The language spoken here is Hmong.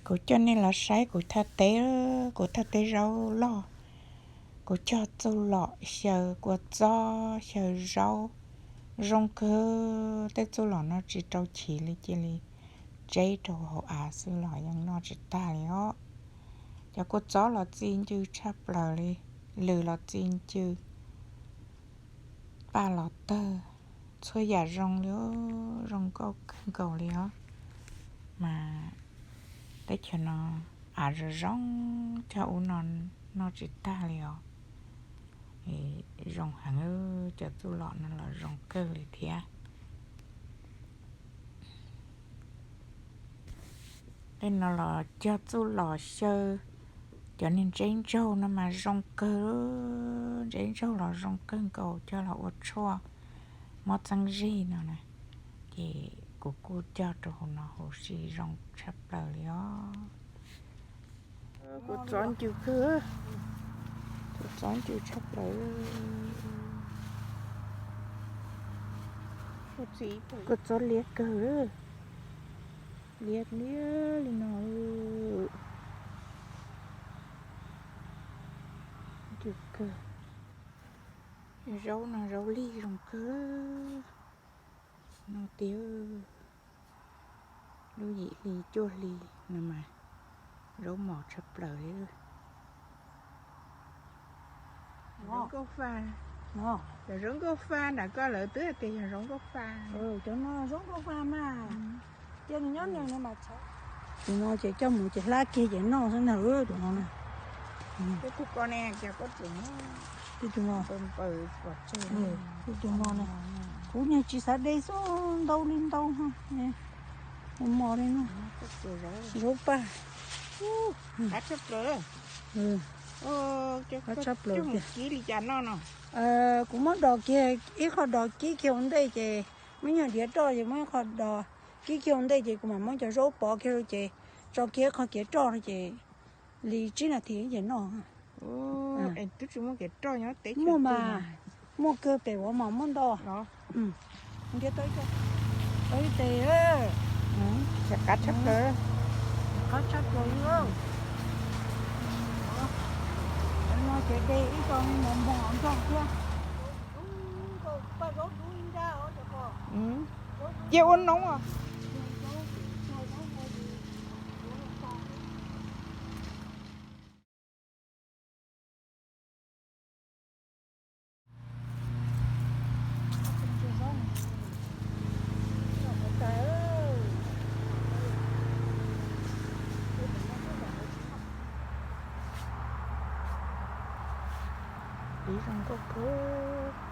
Kuv coj nej los saib kuv thaj teb, kuv thaj teb zaub loj. Kuv cog txuj lom xyaw kua txob xyaw zaub zoo kawg. Tej txuj lom no tsis rau chiv li, cia li tseb rau hauv av xwb los yeej noj tsis tag li os. Cov kua txob los txi ncw tshaj plaws li, lws los txi ncw, paj los tawg, txhua yam zoo li, zoo nkauj kawg nkaus li os. Mas teb chaws no av zoo zoo, cog ub no noj tsis tag li os. Zoo heev, cov txuj lom no los zoo kawg li thiab. Tej no los cog txuj lom xyaw, cov niag ntseb ntsaug no mas zoo kawg, ntseb ntsaug los zoo kawg nkaus, cog los ua tshuaj mob txeeb zig no na. Ces kuv kuj cog rau hauv no huv si zoo tshaj plaws li os. Kua txob ncw kawg, kua txob ncw tshaj plaws. Kua txob liab kawg, liab liab li no. Ncw kawg. Zaub no zaub lig zoo kawg no tiag. Lub yim hli cuaj hli no mas zaub mos tshaj plaws li. Zaub nkauj fa, cov zaub nkauj fa nram koj lawv twb hais tias yog zaub nkauj fa. Cov no zaub nkauj fa mas, cia nws nyob nws no mas. Tus no ces coj mus ces hlab kiag ces noj xwb ntag tus no na. Tus no, tus no na, kuv niag tsis xav de xwb, ntau li ntau, mos mos li no. Zaub paj, qab tshaj plaws. Qab tshaj plaws tiag. Kuv muab dos kiag, ib qho dos kib kiag ua ntej ces muab nyuag diav roj ces muab ib qho dos kib kiag ua ntej ces kuv mam muab cov zaub pov kiag rau ces tso kiag ib qho kiav roj no ces li tsib nas this ces noj. Muaj mas, muaj kawg pem uas mas muaj ntau. Ntiab tau ib tes, qab tshaj plaws, qab tshaj plaws li. No ces de ib co mos mos nrog thiab. Cia ua noob os. Ib zoo nkauj kawg.